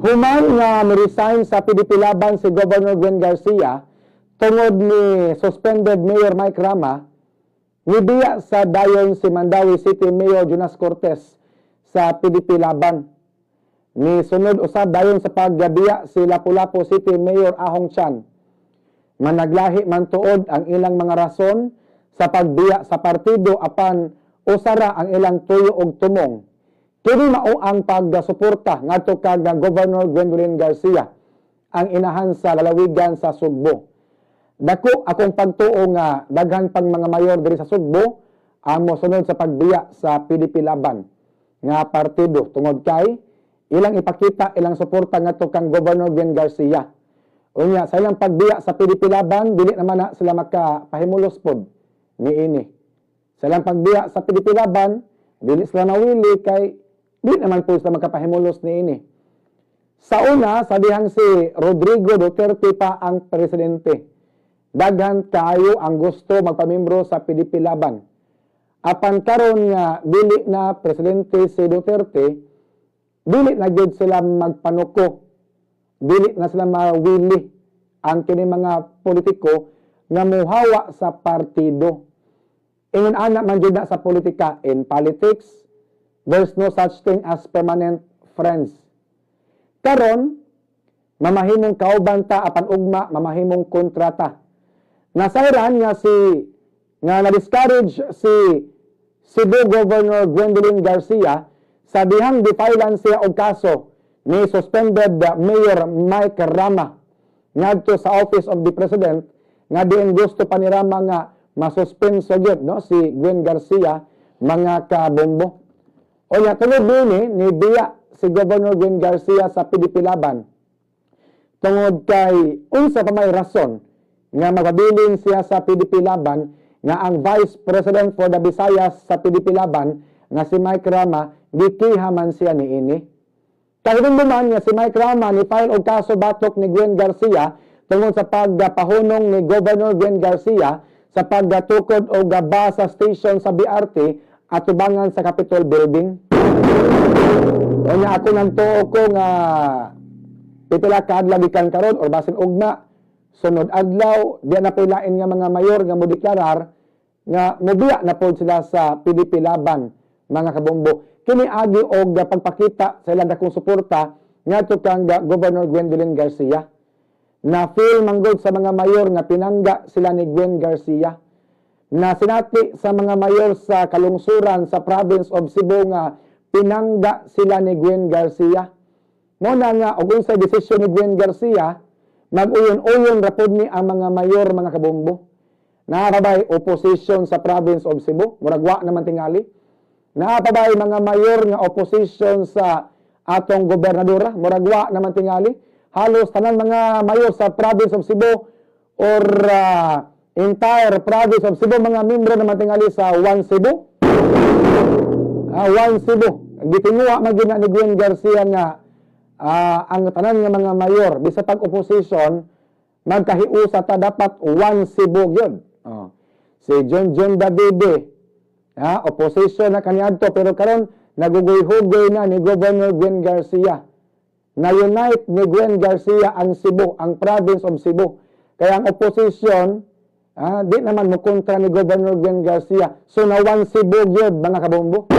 Human nga ni-resign sa PDP Laban si Governor Gwen Garcia tungod ni suspended Mayor Mike Rama, nibiya sa dayon si Mandaue City Mayor Jonas Cortes sa PDP Laban. Ni sunod usab dayon sa paggabiya si Lapu-Lapu City Mayor Ahong Chan. Managlahi man tuod ang ilang mga rason sa pagbiya sa partido, apan usara ang ilang tuyo og tumong. Kini mao ang pagsuporta ngadto kag Governor Gwendolyn Garcia, ang inahan sa lalawigan sa Sugbo. Dako akong pagtuo nga daghan pang mga mayor diri sa Sugbo ang mosunod sa pagbiya sa PDP Laban nga partido tungod kay ilang ipakita ilang suporta ngadto kang Governor Gwen Garcia. Unya, sa ilang pagbiya sa PDP Laban, dili naman na sila makapahimulos pod niini. Sa ilang pagbiya sa PDP Laban, dili sila mawili kay dili naman po sila makapahimulos niini. Sa una, sa dihang si Rodrigo Duterte pa ang presidente, daghan kaayo ang gusto magpamimbro sa PDP Laban. Apan karon nga dili na presidente si Duterte, dili na gyud sila magpanuko. Dili na sila mawili ang kini mga politiko nga muhawa sa partido. Ingon ana man jud na sa politika, in politics, there's no such thing as permanent friends. Karon, mamahimong kauban ta apan ugma mamahimong kontrata. Nasayran nga si nga na-discourage si Cebu Governor Gwendolyn Garcia sa dihang gi-file-an siya og kaso ni suspended Mayor Mike Rama ngadto sa Office of the President, nga diin gusto pa ni Rama nga masuspenso gyud, no, si Gwen Garcia, mga kabombo. O nya, tungod niini, ni biya si Governor Gwen Garcia sa PDP Laban tungod kay unsa pa may rason nga magpabilin siya sa PDP Laban nga ang Vice President for the Visayas sa PDP Laban nga si Mike Rama, gikiha man siya niini? Kahit man nga si Mike Rama ni file og kaso batok ni Gwen Garcia tungod sa pagpahunong ni Governor Gwen Garcia sa paggatukod og bus station sa BRT atubangan sa Capitol Building. Unya, ako nang tuo ko nga pipila ka adlaw gikan karon or basin ugma, sunod adlaw, di na po lain nga mga mayor nga mo deklarar nga mobiya na pod sila sa PDP Laban, mga kabombo. Kini agi og pagpakita sa ilang dakong suporta ngadto kang Governor Gwendolyn Garcia. Na feel manggod sa mga mayor nga pinangga sila ni Gwen Garcia. Na sinati sa mga mayor sa kalungsuran sa province of Cebu nga pinangga sila ni Gwen Garcia. Mo na nga og unsay desisyon ni Gwen Garcia, mag-uyon-uyon ra pod ni ang mga mayor, mga kabombo. Naa pa bay opposition sa province of Cebu? Murag wa naman tingali. Naa pa bay mga mayor nga opposition sa atong gobernadora? Murag wa naman tingali. Halos tanan mga mayor sa province of Cebu or entire province of Cebu, mga membro naman tingali sa One Cebu. One Cebu. Gitinguha man gyud na ni Gwen Garcia nga ang tanan nga mga mayor bisa pag opposition, magkahiusa ta, dapat One Cebu gyud. Oh. Si John John Davide, opposition na kaniadto, pero karon nagugoy-hugoy na ni Governor Gwen Garcia. Na-unite ni Gwen Garcia ang Cebu, ang province of Cebu. Kaya ang opposition, di naman mo kontra ni Governor Gwen Garcia. So na One Cebu gyud, mga kabombo.